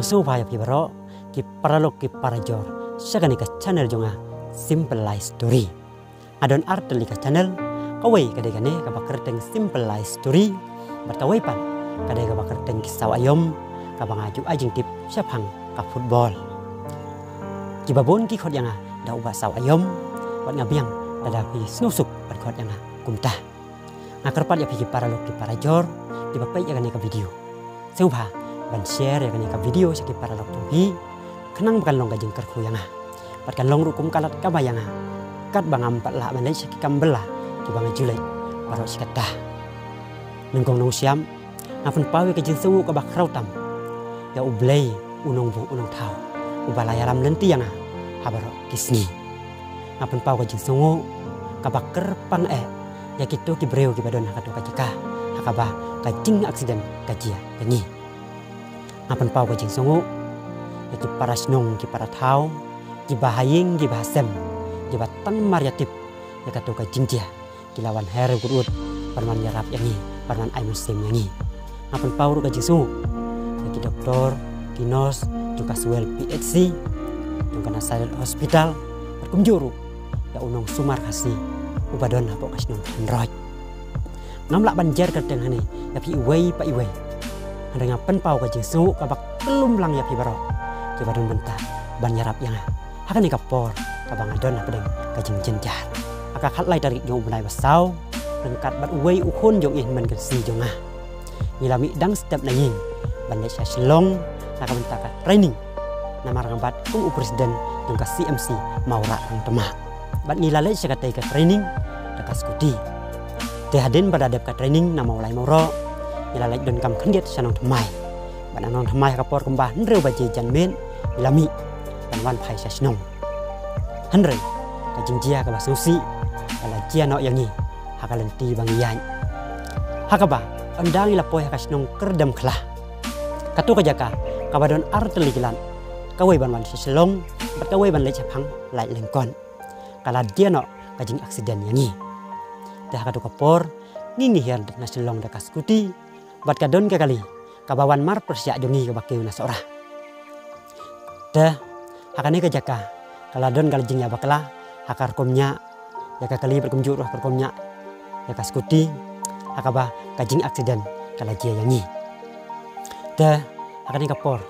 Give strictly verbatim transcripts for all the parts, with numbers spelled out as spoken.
Sngewbha ïa phi baroh ki paralok ki parajor sha kane ka channel jong nga, Simple Life Story. Nga don ar tylli ka channel, kawei ka dei kane kaba kyrteng Simple Life Story, bad kawei pat ka dei kaba kyrteng Ki Saw Aïom, kaba nga ju ai jingtip shaphang ka football. Kiba bun ki khot ïa nga da uba saw aïom, bad nga biang lada phi sngewsuk ban khot ïa nga kumta. Nga kyrpad ïa phi ki paralok ki parajor kiba peit ïa kane ka video, sngewbha ban share ïa kane ka video sha ki paralok jong phi, khnang ba kan long ka jingkyrkhu ïa nga, bad kan long ruh kum ka lad kaba ïa nga, katba ngam pat lah ban leit sha ki kam bylla kiba nga ju leit baroh shi katta. Nyngkong nyngkong shuwa, nga pynpaw ïa ka jingsngewnguh kaba khraw tam ïa U Blei, U Nongbuh U Nongthaw, uba la ïalam lynti ïa nga ha baroh ki sngi. Nga pynpaw ka jingsngewnguh kaba kyrpang eh ïa kito ki briew kiba don ha kato ka jaka ha kaba ka jingaccident ka jia ïa ngi. Nga pynpaw ka jingsngewnguh ïa ki para shnong ki para thaw, kiba ha ïing kiba ha sem, kiba tang mar ïa tip ïa kato ka jingjia, ki la wan her kut kut ban wan ïarap ïa ngi, ban wan ai mynsiem ïa ngi. Nga pynpaw ruh ka jingsngewnguh ïa ki doktor, ki nurse jong ka Swell P H C, jong ka Nazareth Hospital, bad kumjuh ruh ïa u nongsumar Khasi uba don hapoh ka shnong Thanroit. Ngam lah ban jer kyrteng hangne ïa phi iwei pa iwei, hynrei nga pynpaw ka jingsngewnguh kaba khlem lang ïa phi baroh kiba don bynta ban ïarap ïa nga ha kane ka por kaba nga don hapdeng ka jingjynjar. Ha ka khatlai tarik jong u bnai ba saw, ryngkat bad uwei u khun jong i hynmen kynsi jong nga, ngi la mih dang step na ïing ban leit sha Shillong na ka bynta ka training, namar nga bat kum u president jong ka C M C Mawrah Rangtma. Bad ngi la leit sha katei ka training da ka scooty. Te hadien ba la dep ka training na Mawlai Mawroh, ngi la leit donkam khyndiat sha Nongthymmai. Bad na Nongthymmai ha ka por kumba hynriew baje janmiet ngi la mih ban wan phai sha shnong. Hynrei ka jingjia kaba sngewsih ka la jia noh ïa ngi ha ka lynti ba ngi ïaid, ha kaba ynda ngi la poi ha ka shnong Kyrdemkhla, kato ka jaka kaba don ar tylli ki lad, kawei ban wan sha Shillong bad kawei ban leit shaphang Laitlyngkot, ka la jia noh ka jingaccident ïa ngi. Te ha kato ka por ngi ngi hiar na Shillong da ka scooty, bad ka don ka kali kaba wan marpyrshah jong ngi kaba kiew na Sohra. Te ha kane ka jaka ka la don ka la jingïabakla ha ka rukom ñiah ïa ka kali bad kumjuh ruh ha ka rukom ñiah ïa ka scooty, ha kaba ka jingaccident ka la jia ïa ngi. Te ha kane ka por,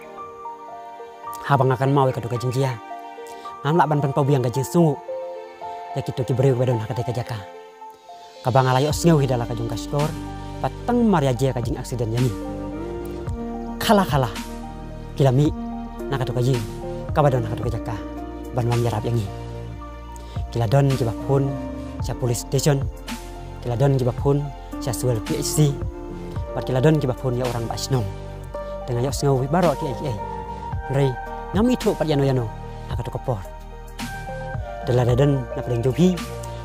haba nga kynmaw ïa kato ka jingjia, ngam lah ban pynpaw biang ka jingsngewnguh ïa kito ki briew kiba don ha katei ka jaka kaba nga la ïohsngew hi da la ka jong ka shkor ba tang mar ïa jia ka jingaccident ïa ngi. Khala khala ki la mih na kato ka ïing kaba don ha kato ka jaka ban wan ïarap ïa ngi. Ki la don kiba phone sha police station, ki la don kiba phone sha Swell P H C, bad ki la don kiba phone ïa u rangbah shnong. Te nga ïohsngew baroh kiei kiei, hynrei ngam ithuh pat ïano ïano ha kato ka por. Te lada don na pdeng jong phi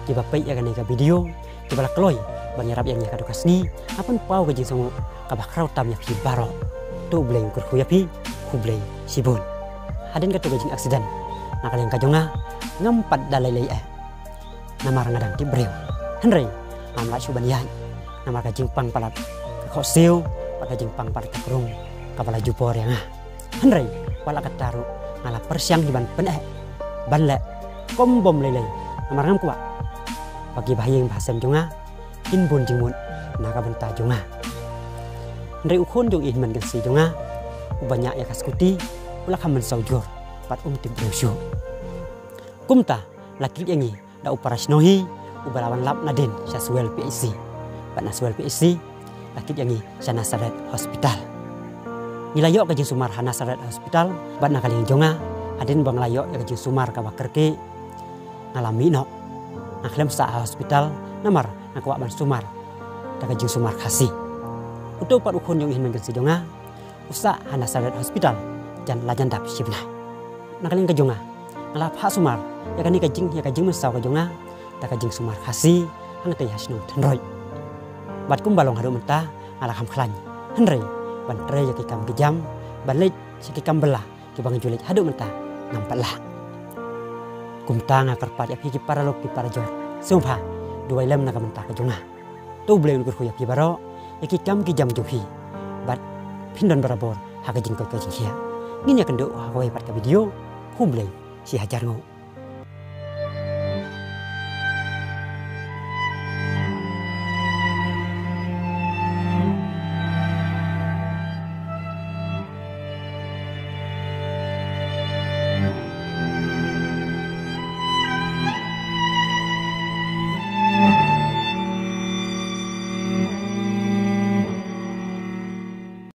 kiba peit ïa kane ka video kiba la kloi ban ïarap ïa ngi ha kato ka sngi, nga pynpaw ka jingsngewnguh kaba khraw tam ïa phi baroh. To U Blei un kyrkhu ïa phi, khublei shibun. Hadien kato ka jingaccident, na ka liang ka jong nga ngam pat da lei lei eh, namar nga dang tip briew. Hynrei ngam lah shuh ban ïaid namar ka jingpang palat ka khohsiew bad ka jingpang palat ka krung kaba la ju bor ïa nga. Hynrei wat la katta ruh nga la pyrshang hi ban pyneh ban leh kum bym lei lei, namar ngam kwah ba kiba ha ïing ba ha sem jong nga kin bun jingmut na ka bynta jong nga. Hynrei u khun jong i hynmen kynsi jong nga uba ñiah ïa ka scooty u la kham mynsaw jur bad um tip briew shuh. Kumta la kit ïa ngi da u para shnong hi uba la wan lap nadien sha Swell P H C, bad na Swell P H C la kit ïa ngi sha Nazareth Hospital. Ngi la ïoh ka jingsumar ha Nazareth Hospital, bad na ka liang jong nga, hadien ba nga la ïoh ïa ka jingsumar kaba kyrkieh, nga la mih noh. Nga khlem sah ha hospital namar nga kwah ban sumar da ka jingsumar Khasi. Uto pat u khun jong i hynmen kynsi jong nga u sah ha Nazareth Hospital jan la jan dap shi bnai. Na ka liang ka jong nga, nga la phah sumar ïa kane ka jing, ïa ka jingmynsaw ka jong nga da ka jingsumar Khasi hangtei ha shnong Thanroit. Bad kumba long haduh mynta nga la kham khlaiñ, hynrei ban trei ïa ki kam ki jam, ban leit sha ki kam bylla kiba nga ju leit haduh mynta ngam pat lah. Kumta nga kyrpad ïa phi ki paralok ki parajor, sngewbha duwai lem na ka bynta ka jong nga. To U Blei un kyrkhu ïa phi baroh ïa ki kam ki jam jong phi, bad phin don barabor ha ka jingkoit ka jingkhiah. Ngin ïakynduh ha kawei pat ka video. Khublei shi hajar nguh.